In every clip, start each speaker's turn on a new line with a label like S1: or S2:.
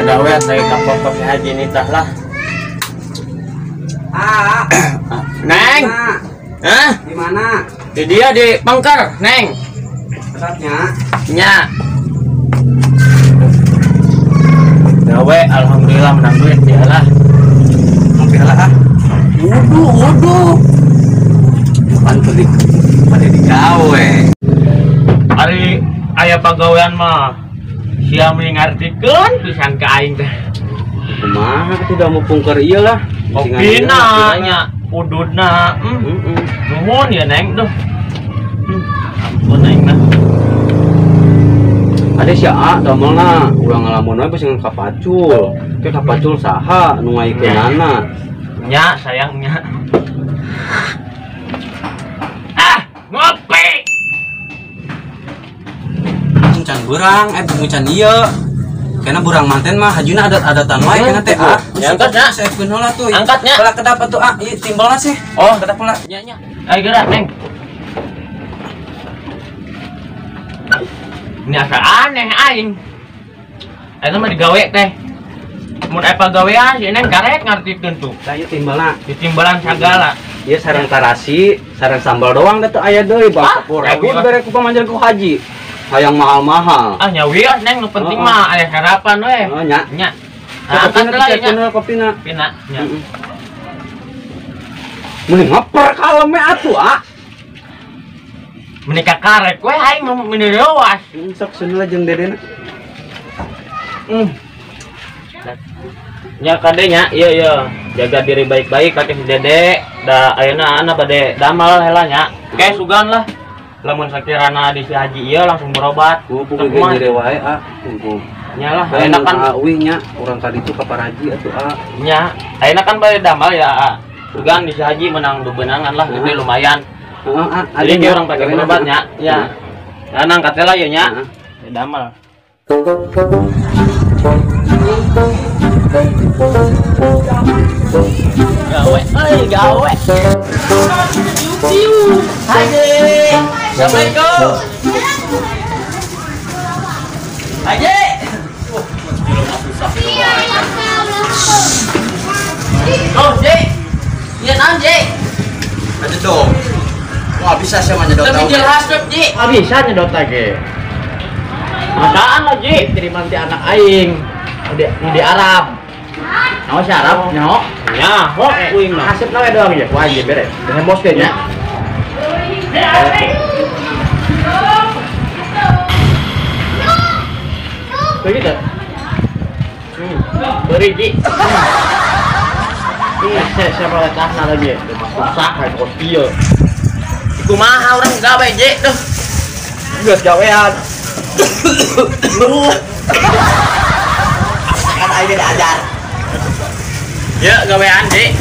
S1: Ada we saya kapok si Haji Nitah lah.
S2: Ah.
S1: Neng. Hah?
S2: Di mana?
S1: Di dia di Pengker, Neng.
S2: Pesatnya.
S1: Nya. Gawe alhamdulillah menang duit dia lah.
S2: Ngopi lah ah.
S1: Wuduh, wuduh.
S2: Pan beli pada digawe.
S1: Ari aya pagawean mah sia ngartikeun pisan ka aing teh.
S2: Kumaha atuh da mau pungker ieu lah.
S1: Kopina nya, ududna. Nuhun ya Neng duh. Ampun aing mah.
S2: Ada si A damelna ulah ngalamun we bisi kapacul. Teh kapacul saha nu ngaikeunana?
S1: Nya sayangnya. Ah, ngopi.
S2: Can beurang, can ieu. Karena burang manten mah hajuna adat-adatan wae kana teh ah.
S1: Ya angkat nya.
S2: Saepkeun heula tuh.
S1: Angkat nya.
S2: Heula kedap atuh ah, ieu timbalna sih.
S1: Oh,
S2: kedap heula.
S1: Nya nya. Ayo gerak, Neng. Ini asa aneh aing. Eta mah digawe teh. Mun aya pagawean si Neng karek ngartikeun tuh.
S2: Lah ieu timbalna.
S1: Ditimbalan sagala.
S2: Ieu sareng tarasi, sareng sambal doang da teu aya deui bang. Sepuluh bere ku pamanjer ku haji. Hayang mahal-mahal.
S1: Ah nyawios Neng, nu penting mah aya harapan we.
S2: Oh nya.
S1: Nya. Angkat lah nya.
S2: Kopina.
S1: Kopina. Nya.
S2: Mending ngoper kalem we atuh ah.
S1: Menikah karek we aing meni lewas.
S2: Sok seuneuh jeung dedena.
S1: Nya kade nya, ieu ieu. Jaga diri baik-baik kake si Dede. Da ayeuna ana bade damel heula nya. Kayak sugan lah. Lamun sakirana di si Haji ieu langsung berobat.
S2: Puguh ge nyere wae ah. Puguh.
S1: Nya lah, ayeuna kan
S2: uih nya urang ka ditu ka Paraji atuh ah.
S1: Nya, ayeuna kan bade damel ya ah. Sugan di si Haji menang bebenangan lah gede lumayan.
S2: Heeh ah.
S1: Jadi orang pakai berobatnya. Ya. Nah, angkat lah ieu nya. Damel. Gawe, euy gawe. Haji. Assalamualaikum. Haji. Oh, Ji. Iya naon, Ji?
S2: Aja dong. Wah, bisa sih mah nyedot.
S1: Tapi jelas, Ji. Ah, bisa nyedot lagi. Masaan lah, Ji? Kiriman ti anak aing. Di Arab. Nyaho si Arab, nyaho. Nyaho uing mah.
S3: Asep nawe doang ya. Wah, ieu beres. Hembos ge nya.
S1: Begitu. Beri Ji.
S3: Siapa letahna lagi? Susah kayak kopi ya.
S1: Kumaha urang gawe Ji duh.
S3: Geus gawean.
S4: Kan aing diajar.
S1: Ya gawean Ji.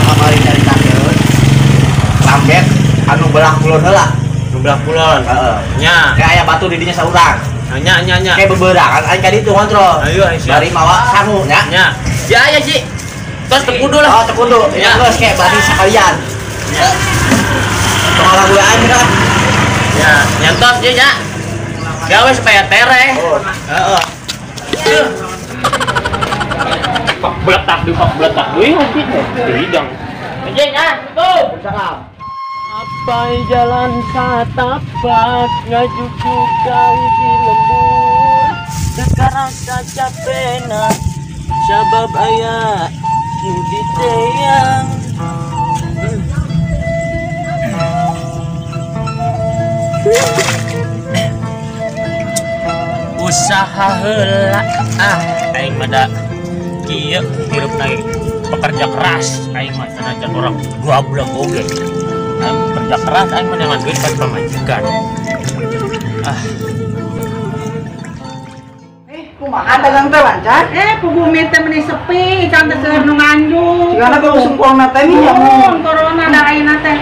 S4: Kamari caritakeun. Lambet anu belah kulon heula.
S1: Nu belah kulon.
S4: Heeh.
S1: Nya.
S4: Kayak aya batu di dinya saurang.
S1: Nya nya nya.
S4: Kayak beberangan aing ka ditu ngontrol.
S1: Ayo ayo.
S4: Bari mawa sangu nya.
S1: Nya. Ya ya Ji. Tos teu kudu lah.
S4: Oh, teu kudu.
S1: Ya
S4: geus kayak bari sekalian.
S1: Nya.
S4: Tong ala gue aing lah.
S1: Ya, nyantos Ji nya. Gawe supaya tereh.
S4: Heeh.
S1: Pak beletak di pak beletak deui haji teh. Hidang. Ji nya, tuh.
S3: Salam.
S1: Apai jalan satapak ngajujuk kali di lembur. Sekarang saja pena sabab aya nu diteyang. Usaha heula ah aing mah da kieu hirup lagi pekerja keras aing mah sanajan orang goblok oge. Aing kerja keras aing mah neangan duit pas pamajikan. Ah.
S5: Kumaha dagang teh lancar? Pugu teh meni sepi, can teh seueur nu nganjuk.
S6: Cigana ka usum corona teh nih ya.
S5: Mun corona da ayeuna teh.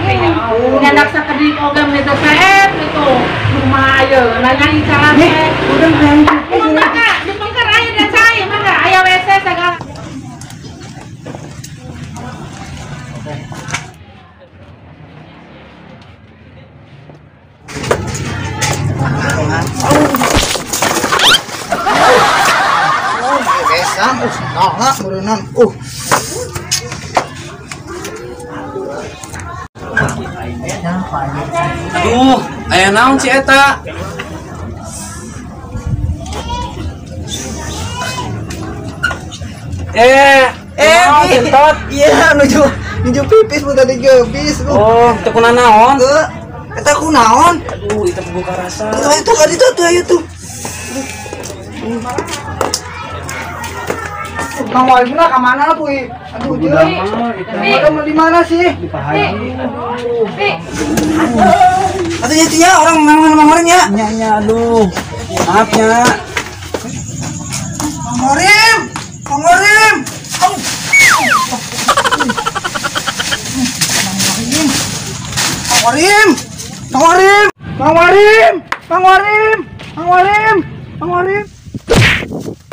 S5: Nyandak sakedik oge meni teh seep gitu. Kumaha ayeuna nya icalan teh.
S6: Urang hayang
S5: mangga, di pengker aya da cai, mangga aya WC sagala.
S6: Sam, nah, meureunan.
S2: Aduh, aya naon si eta?
S6: Gentot. Iya, nuju pipis mun tadi geubis.
S2: Oh, teu kunaon?
S6: Heuh. Eta kunaon?
S2: Aduh, itu buka rasa.
S6: Itu tadi tuh ayo tuh. Mang Walim lah ke mana puy? Aduh, jeung. Ada di mana sih?
S2: Di Pak Haji.
S6: Aduh, ya orang Mang Walim ya.
S2: Nya nya aduh. Maaf ya.
S6: Mang Walim. Mang Walim. Mang Walim. Mang Walim. Mang Walim. Mang Walim. Mang Walim. Mang Walim.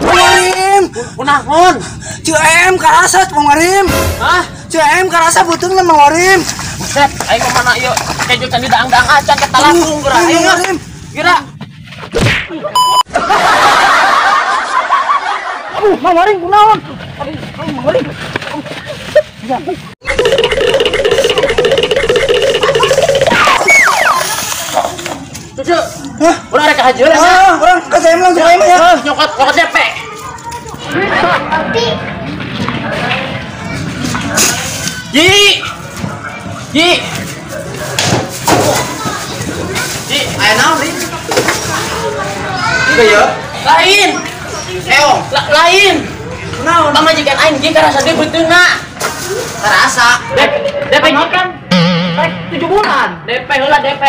S6: Mang Walim.
S1: Kunaon?
S6: CM karasa Mang Walim.
S1: Hah?
S6: CM karasa beuteungna Mang Walim.
S1: Buset, aing mah mana ieu keju can didaang-daang acan ke talakung geura.
S6: Mang Walim.
S1: Geura.
S6: Aduh, Mang Walim kunaon? Aduh, Mang Walim.
S1: Cucu.
S6: Hah?
S1: Urang rek ka haji heula.
S6: Ah, urang ka CM langsung aing mah ya.
S1: Nyokot nyokot DP. Ji. Ji. Ji,
S4: aya naon deui? Ieu ya.
S1: Lain.
S4: Eong,
S1: lain.
S4: Naon?
S1: Pamajikan aing ji karasa deui beuteungna.
S4: Karasa.
S1: DP kan. Rek 7 bulan. DP heula DP.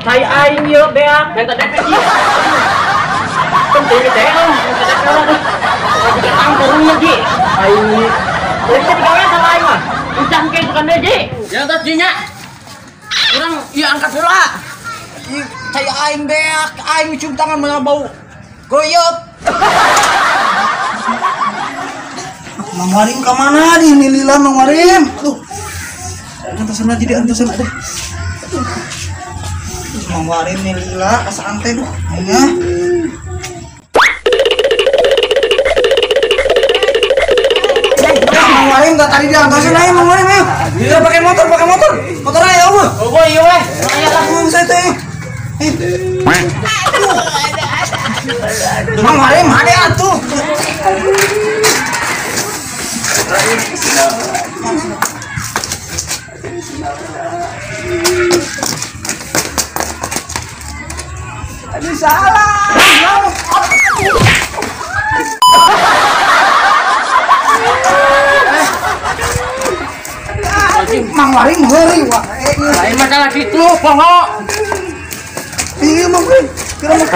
S1: Saya aing ieu beak, minta DP ieu. Penting teh, minta DP heula deh. Pamajikan aing turunnya ji. Aing. Jadi teh digawe sama aing mah. Ucang ke bukan deh ji. Ya tos ji nya. Urang ieu angkat heula.
S6: Saya aing beak, aing cium tangan malah bau goyop. Mang Walim ke mana nih? Ini lila Mang Walim. Aduh. Antosan aja deh, antosan aja. Mang Walim nih lila, asaan teh duh. Ya. Mang Walim enggak tadi dia antosan aja Mang Walim ayo. Kita pakai motor, pakai motor. Motor aja Allah.
S1: Oh, iya weh.
S6: Ayo lah, saya teh. Mang Walim hade atuh. Aduh salah. Mang Walim heureuy wa.
S1: Lain masalah kitu, poho.
S6: Iya Mang Walim, kira mau.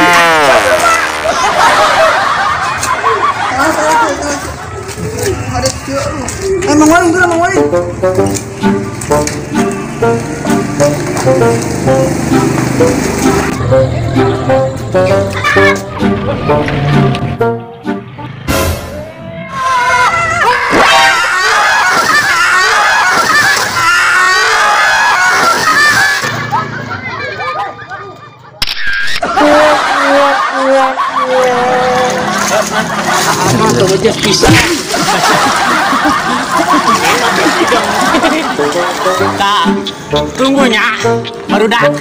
S6: Mang Walim, kira Mang Walim.
S1: Tunggunya barudak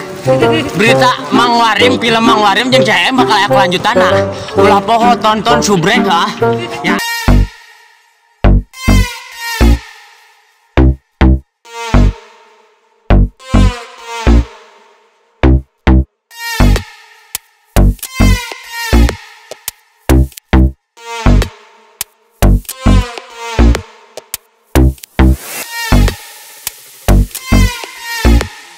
S1: berita Mang Warim, film Mang Warim jeung CM bakal aya kelanjutanna. Ulah poho tonton subrek ah. Ya.